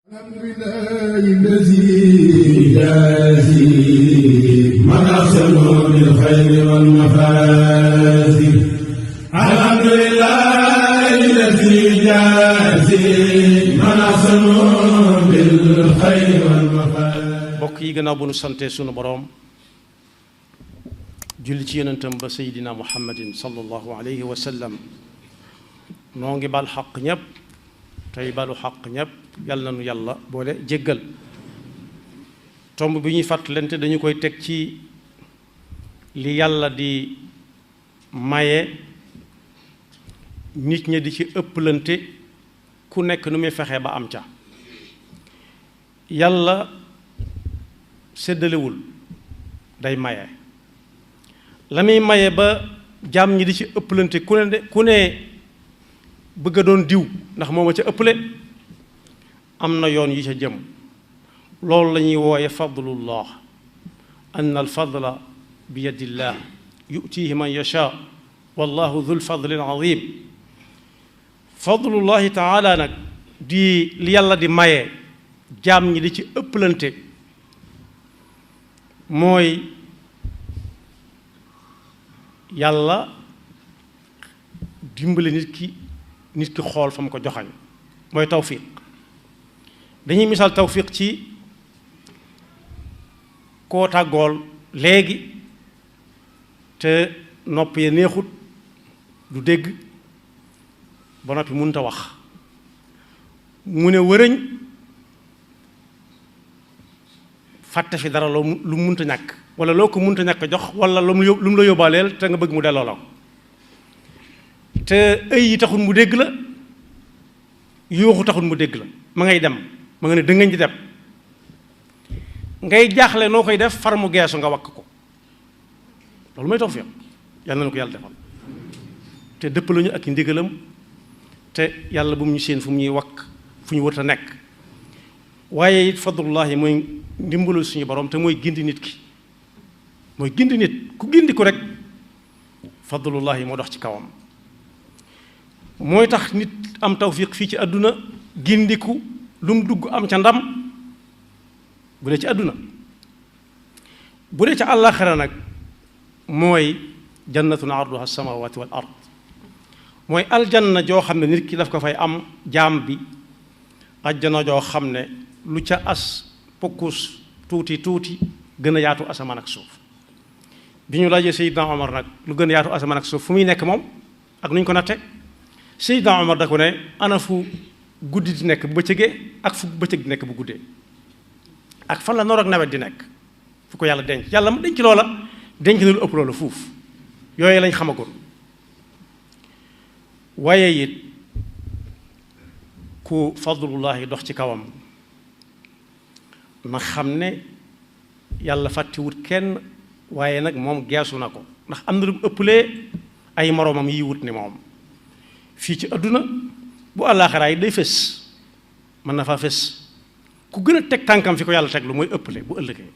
الحمد لله الذي يجازي من أحسن بالخير والمفازي. الحمد لله الذي يجازي من أحسن بالخير والمفازي. bokk yi gannaaw bu nu sante sunu boroom julli ci yonentam ba seydina muhammadin sallallahu alayhi wa sallam noo ngi bal xaq ñépp tey balu xaq ñépp yàlla na nu yàlla boole jéggal. tomb bi ñuy fàttalante dañu koy teg ci li yàlla di maye nit ñi di ci ëpplante ku nekk nu muy fexe ba am ca. yàlla séddalewul day maye la muy maye ba jaam ñi di ci ëpplante ku ne bëgg a doon diw ndax moom a ca ëpple am na yoon yi ca jëm. loolu la ñuy wooye fadlullah anna al fadla bi yadillah yutihi man yasha wallahu dhul fadlil azim. fadlullahi taala nag di li yàlla di maye jaam ñi di ci ëpplante mooy yàlla dimbali nit ki xool fa mu ko joxañ mooy tawfiq. dañuy misaal tawfiq ci koo tàggool léegi te nopp ya neexut du dégg ba noppi mënut a wax mu ne wërëñ fàtte fi dara lu mënut a ñàkk wala loo ko mënut a ñàkk jox wala lu mu la yóbbaaleel te nga bëgg mu delloo la ko te ay yi taxul mu dégg la yooxu taxul mu dégg la ma ngay dem ma nga ne dëngañ di dem ngay jaaxle noo koy def far mu geesu nga wakk ko loolu mooy tawfiq. yàlla na ko yàlla defal te dëpp lañu ak ndigalam te yàlla bu mu ñu seen fu mu ñuy wakk fu ñu wër a nekk. waaye it fadlullahi mooy ndimbalul suñu borom te mooy gindi nit ki mooy gindi nit ku gindi ko rek fadlullahi moo dox ci kawam. mooy tax nit am tawfiq fii ci àdduna gindiku lu mu dugg am ca ndam bu dee ci àdduna. bu dee ca àllaaxira nag mooy jannatun arduha as-samawati wal ard mooy aljanna joo xam ne nit ki daf ko fay am jaam bi ajjana joo xam ne lu ca as pokkus tuuti gën a yaatu asamaan ak suuf. bi ñu laajee Seydina Omar nag lu gën a yaatu asamaan ak suuf fu muy nekk moom ak nu ñu ko natte Seydina Omar da ko ne ana fu guddi di nekk bu bëccëgee ak fu bëccëg di nekk bu guddee ak fan la noor ak nawet di nekk fu ko yàlla denc. yàlla mu denc loola denc na lu ëpp loola fuuf yooyu lañ xamagoon. waaye it ku fadlullahi dox ci kawam na xam ne yàlla fàttiwut kenn waaye nag moom geesu na ko ndax am na lu mu ëpplee ay moroomam yi wut ni moom. fii ci àdduna bu àllaaxira yi day fës mën na faa fës ku gën a teg tànkam fi ko yàlla teg lu mooy ëpple bu ëllëgee.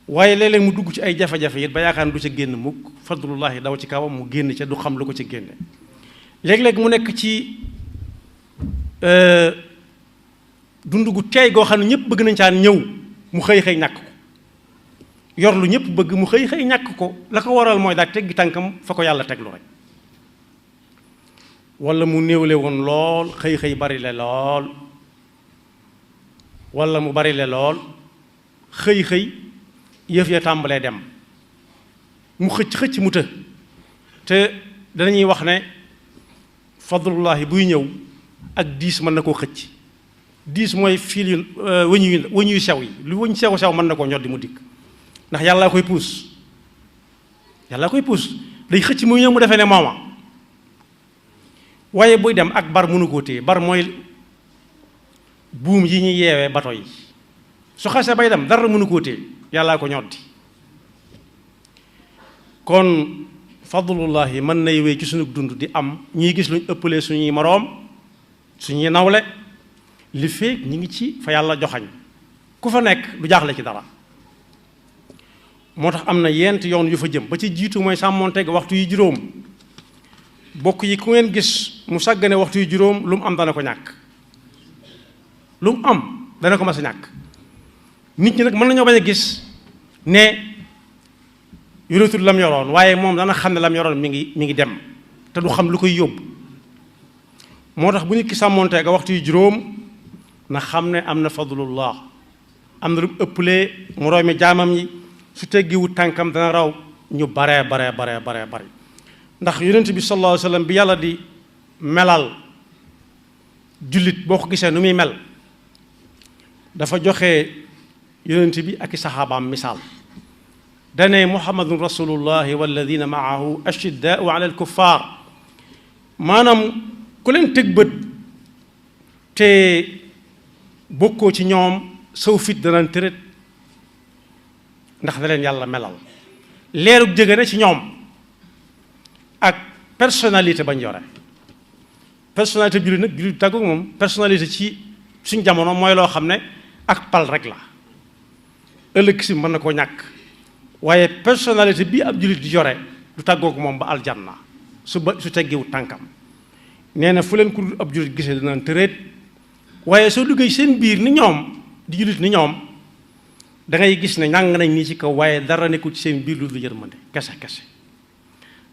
waaye léeg-léeg mu dugg ci ay jafe-jafe it ba yaakaar ne du ca génn mukk fadlullahi daw ci kawam mu génn ca du xam lu ko ci génne. léeg-léeg mu nekk ci dund gu teey goo xam ne ñëpp bëgg nañ caa ñëw mu xëy ñàkk ko yor lu ñëpp bëgg mu xëy ñàkk ko la ko waral mooy daal teggi tànkam fa ko yàlla teglu rek. wala mu néewle woon lool xëy bari le lool wala mu bari le lool xëy yëf ya tàmbalee dem mu xëcc mu të te danañuy wax ne fadlullahi buy ñëw ak diis mën na koo xëcc. diis mooy fiil yu wëñ yu sew yi lu wëñ sew mën na koo ñoddi mu dikk ndax yàllaa koy puus day xëcc muy ñëw mu defee ne mooma. waaye buy dem ak bar mënu koo téye bar mooy buum yi ñuy yeewee bato yi su xasee bay dem dara mënu koo téye yàllaa ko ñoddi. kon fadlullahi mën nay wéy ci suñu dund di am ñuy gis luñ ëppalee suñuy moroom suñuy nawle li feek ñi ngi ci fa yàlla joxañ ku fa nekk du jaaxle ci dara. moo tax am na yent yoon yu fa jëm ba ci jiitu mooy sàmmonteeg waxtu yi juróom. bokk yi ku ngeen gis mu sàggane waxtu yu juróom lu mu am dana ko ñàkk lu mu am dana ko mas a ñàkk. nit ñi nag mën nañoo bañ a gis ne yoratul lam yoroon waaye moom dana xam ne lam yoroon mi ngi dem te du xam lu koy yóbbu. moo tax bu nit ki sàmmoonte ga waxtu yu juróom na xam ne am na fadlullah, am na lu mu ëppalee moroomi mi jaamam yi, su teggiwu tànkam dana raw ñu baree bari. ndax yonent bi sallallahu alayhi wa sallam bi yàlla di melal jullit boo ko gisee nu muy mel dafa joxe yonent bi ak i saxaabaam misaal dane muhammadun rasulullahi walladina maahu ashiddaau ala alkuffar. maanaam ku leen teg bët te bokkoo ci ñoom saw fit danañ tërët ndax da leen yàlla melal leerug jege na ci ñoom ak personnalité bañ yore. personnalité jullit nag jullit tàggu moom personnalité ci suñ jamono mooy loo xam ne ak pal rek la ëllëg si mën na koo ñàkk waaye personnalité bi ab jullit di yore du tàggoog moom ba aljanna su teggiwu tànkam. nee na fu leen ku ab jullit gisee danañ tëreet waaye soo duggee seen biir ni ñoom di jullit ni ñoom da ngay gis ne ñàng nañ nii ci kaw waaye dara nekkul ci seen biir lu dul yërmande kese.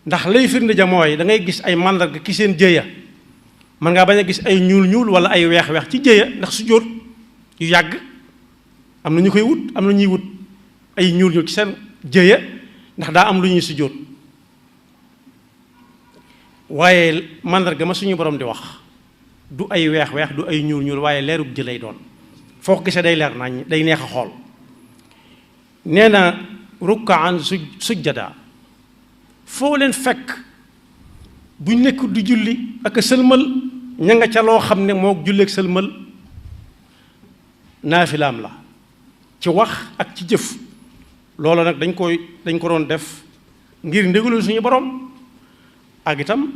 ndax lay firnde ja mooy da ngay gis ay màndarga ki seen jëya mën ngaa bañ a gis ay ñuul wala ay weex ci jëya ndax su jóot yu yàgg am na ñu koy wut, am na ñuy wut ay ñuul ci seen jëya ndax daa am lu ñuy su jóot. waaye màndarga ma suñu borom di wax du ay weex du ay ñuul waaye leerug jë lay doon, foo ko gisee day leer nañ, day neex a xool. nee na rukkaan sujjada foo leen fekk buñ nekk du julli ak sëlmal ña nga ca loo xam ne moo julleek sëlmal naafilaam la ci wax ak ci jëf. loolu nag dañ ko doon def ngir ndégalul suñu borom ak itam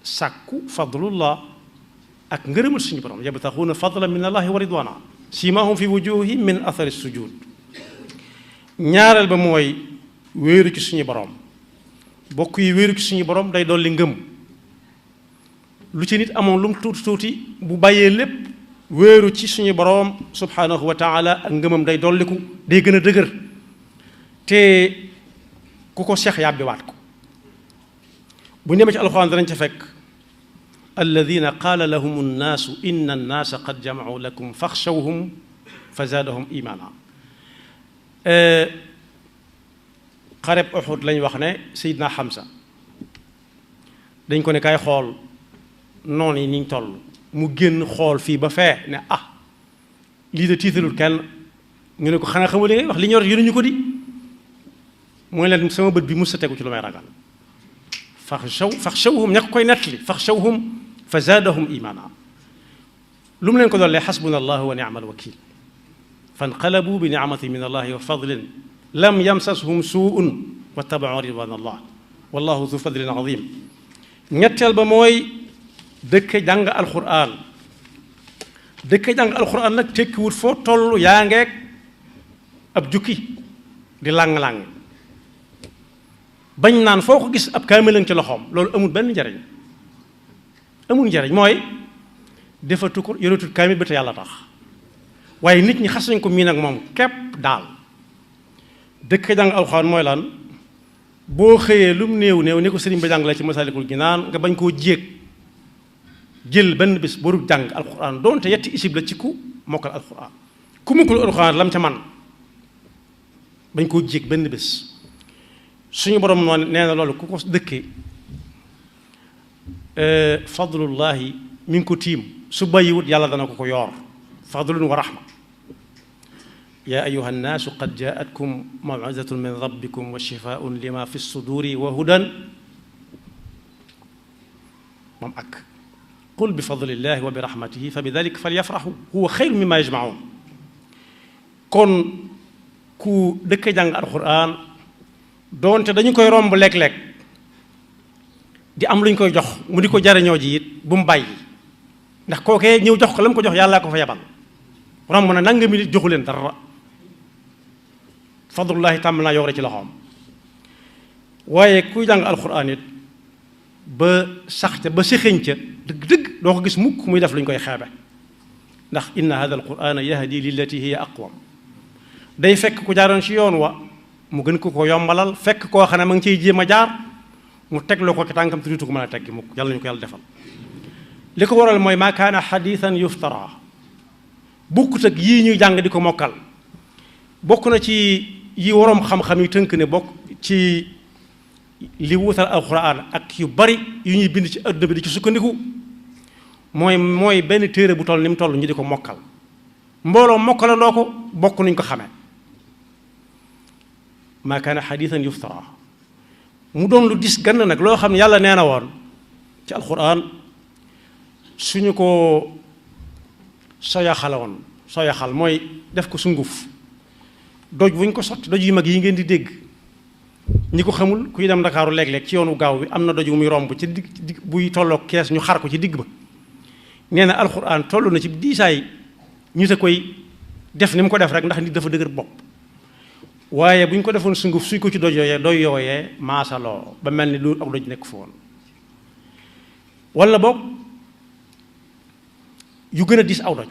sàkku fadlullah ak ngërëmal suñu borom yabtaxuuna fadlan min allahi wa ridwana simahum fi wujuhihim min athari sujud. ñaareel ba mooy wéeru ci suñu borom. bokk yi wéeru ci suñu borom day dolli ngëm. lu ci nit amoon lu mu tuuti bu bàyyee lépp wéeru ci suñu borom subhanahu wa taala ak ngëmam day dolliku, day gën a dëgër te ku ko seex yàbbiwaat ko. bu ñu demee ci alxuraan danañ ca fekk alladina qaala lahum annaasu inna annaasa qad jamacuu lakum faxshawhum fa zaadahum imaana. xareb Uhud lañ wax ne Seydina Hamza dañ ko ne kay xool noonu yi niñ toll mu génn xool fii ba fee ne lii de tiitalul kenn. ñu ne ko xanaa xamul li ngay wax li ñu war yónni ñu ko di mooy leen sama bët bi mës a tegu ci lu may ragal. faxshawhum ña ko koy nettali faxshawhum fa zaadahum imaana. lu mu leen ko dollee xasbuna allahu wa ni'mal wakiil fanqalabu bi ni'matin min allahi wa fadlin lam yamsashum suu'un wattaba'u ridwan allah wallahu zu fadlin azim. ñetteel ba mooy dëkk jàng alquran. dëkk jàng alquran nag tekkiwut foo toll yaa ngeeg ab jukki di làng-làng bañ naan foo ko gis ab kaamilan ci loxoom loolu amul benn njariñ. amul njariñ mooy defatu ko yoratul kaamil ba te yàlla tax waaye nit ñi xas nañ ko miin ak moom képp daal. dëkk jàng alxuraan mooy lan boo xëyee lu mu néew ni ko sëriñ ba jàng la ci Masaalikul Jinaan nga bañ koo jéeg jël benn bis boo dul jàng alxuraan doonte yetti isib la ci ku mokkal alxuraan ku mokkal alxuraan lam ca man bañ koo jéeg benn bis. suñu borom noonu nee na loolu ku ko dëkkee fadlullahi mi ngi ko tiim su bàyyiwut yàlla dana ko yoor fadlun wa rahma. yaa ayuha nnaasu qad jaatkum maw'izatun min rabbikum wa shifaa'un lima fi suduri wa hudan moom ak qul bi fadlillahi wa bi rahmatihi fa bi dalika falyafrahu huwa xayru mimma yajmaun. kon ku dëkk jàng alquran doonte dañu koy romb léeg-léeg di am lu ñu koy jox mu di ko jariñoo ji it bu mu bàyyi ndax kookee ñëw jox ko la mu ko jox yàllaa ko fa yebal romb na nangami nit joxu leen dara fadlullahi tàmm naa yore ci loxoom. waaye kuy jàng alquran it ba sax ca ba sëxiñ ca dëgg-dëgg doo ko gis mukk muy def lu ñu koy xeebe ndax inna hada alqurana yahdi lillati hiya aqwam day fekk ku jaaroon ci yoon wa mu gën ko yombalal fekk koo xam ne ma ngi ciy jéem a jaar mu tegloo ko ci tànkam te duutu ko mën a teggi mukk yàlla ñu ko yàlla defal li ko waral mooy maa kaana xadiisan yuftara bokkut ak yii ñuy jàng di ko mokkal bokk na ci yi waroom xam-xam yi tënk ne bokk ci li wuutal alxuraan ak yu bari yu ñuy bind ci adduna bi di ci sukkandiku mooy benn téere bu toll ni mu toll ñu di ko mokkal mbooloo mokkalandoo ko bokk nuñ ko xamee maa kaana xadiisan yuftara mu doon lu dis gann nag loo xam ne yàlla nee na woon ci alxuraan suñu ko soyaxal mooy def ko sunguf doj buñ ko sotti doj yu mag yi ngeen di dégg ñi ko xamul kuy dem Ndakaaru léeg-léeg ci yoonu gaaw bi am na doj bu muy romb ci digg buy tolloog kees ñu xar ko ci digg ba nee na alxuraan toll na ci diisaay ñu te koy def ni mu ko def rek ndax nit dafa dëgër bopp waaye bu ñu ko defoon sunguf suy ko ci doj yooyee maasaloo ba mel ni lu ak doj nekk fa woon wala boog yu gën a diis aw doj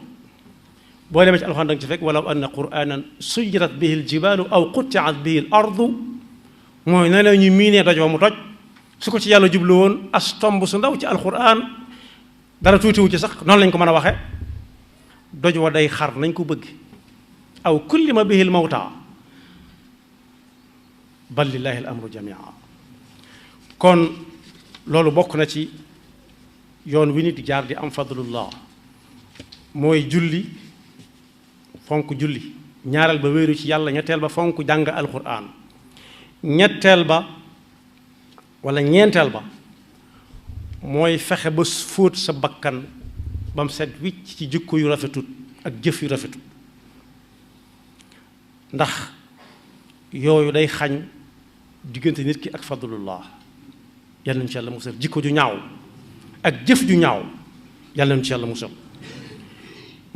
boo demee ci alxuraan da nga ci fekk walaw anna qur'anan suyirat bihi aljibaalu aw quttiat bihi al ardu mooy na la ñu miinee doj ba mu toj su ko ci yàlla jublu woon as tomb su ndaw ci alxuraan dara tuutiwu ci sax noonu lañ ko mën a waxe doj wa day xar nañ ko bëgg aw kullima bihi al mawta bal lillahi al amru jamia kon loolu bokk na ci yoon wi nit di jaar di am fadlullah mooy julli fonk julli ñaareel ba wéeru ci yàlla ñetteel ba fonk jàng alquran ñeenteel ba mooy fexe ba fóot sa bakkan ba mu set wicc ci jikko yu rafetut ak jëf yu rafetut ndax yooyu day xañ diggante nit ki ak fadlullah yàlla nañu ci yàlla musal jikko ju ñaaw ak jëf ju ñaaw yàlla nañu ci yàlla musal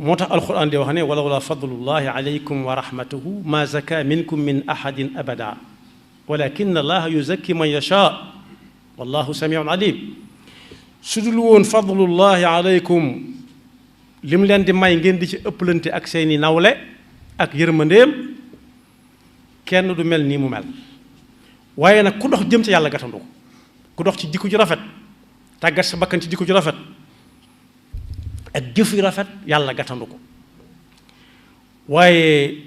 moo tax alquran di wax ne walawla fadlullahi alaykum wa rahmatuhu ma zaka minkum min ahadin abada walakin allaha yuzakki man yasha wallahu samiun alim su dul woon fadlullahi alaykum lim leen di may ngeen di ci ëpplante ak seeni nawle ak yërmandeem kenn du mel nii mu mel waaye nag ku dox jëm ci yàlla gatandu ko ku dox ci jikko ju rafet tàggat sa bakkan ci jikko ju rafet ak jëf yu rafet yàlla gatandu ko waaye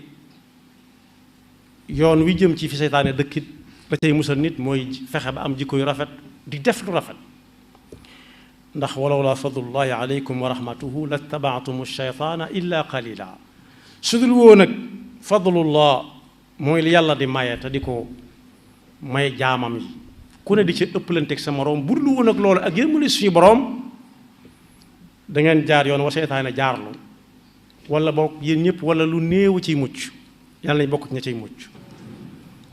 yoon wi jëm ci fi seytaane dëkkit la cay musal nit mooy fexe ba am jikko yu rafet di def lu rafet ndax walawla fadlullahi alaykum wa rahmatuhu lattabaatum shaytaana illa qalila su dul woon nag fadlullah mooy li yàlla di maye te di ko may jaamam yi ku ne di ci ëppalanteeg sa moroom bu dul woon ak loolu ak yërmande suñu boroom da ngeen jaar yoon wa seytaane jaarlu wala bokk yéen ñëpp wala lu néew ciy mucc yàlla nañ bokk ña ciy mucc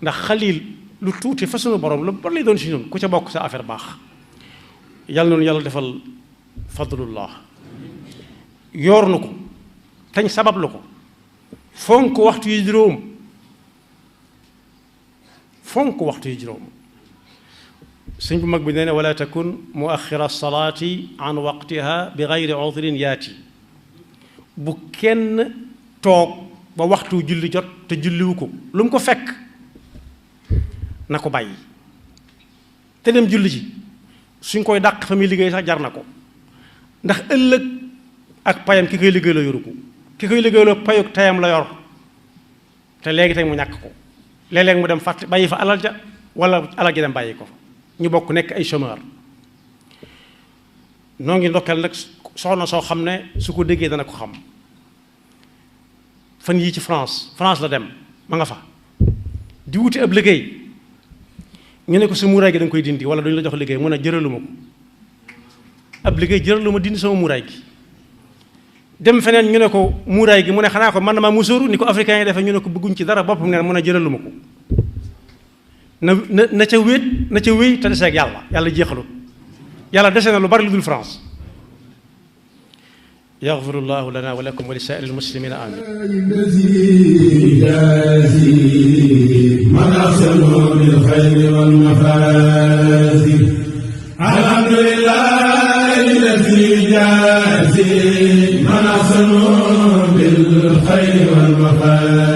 ndax xalil lu tuuti fa sunu borom lu bari lay doon si ñun ku ca bokk sa affaire baax yàlla noonu yàlla defal fadlullah yoor nu ko tañ sabablu ko fonk waxtu yi juróom sëñ bu mag bi nee na wala takun muaxira salaati an waqtiha bi gayri udrin yaati bu kenn toog ba waxtu julli jot te julliwu ko lu mu ko fekk na ko bàyyi te dem julli ji suñ koy dàq fa muy liggéey sax jar na ko ndax ëllëg ak payam ki koy liggéey la yoru ko ki koy liggéey la payuk tayam la yor te léegi tey mu ñàkk ko léeg-léeg mu dem fàtte bàyyi fa alal ja wala alal ja dem bàyyi ko fa ñu bokk nekk ay chômeur noo ngi ndokkeel nag soxna soo xam ne su ko déggee dana ko xam fan yii ci France la dem ma nga fa di wuti ab liggéey ñu ne ko sa muuraay gi da nga koy dindi wala duñu la jox liggéey mu ne jëraluma ko ab liggéey jëraluma dindi sama muuraay gi dem feneen ñu ne ko muuraay gi mu ne xanaa ko man na maa musóoru ni ko africain yi defee ñu ne ko bëgguñ ci dara boppam ne mu ne jëraluma ko na ca wéy te deseeg yàlla jeexalut yàlla dese na lu bari lu dul France yaxfirullahu lana wa lakum wa li saa'iril muslimina amin man ahsanu bil xayri wal mafaasi alhamdulillah الذي جازي من أحسن بالخير والوفاء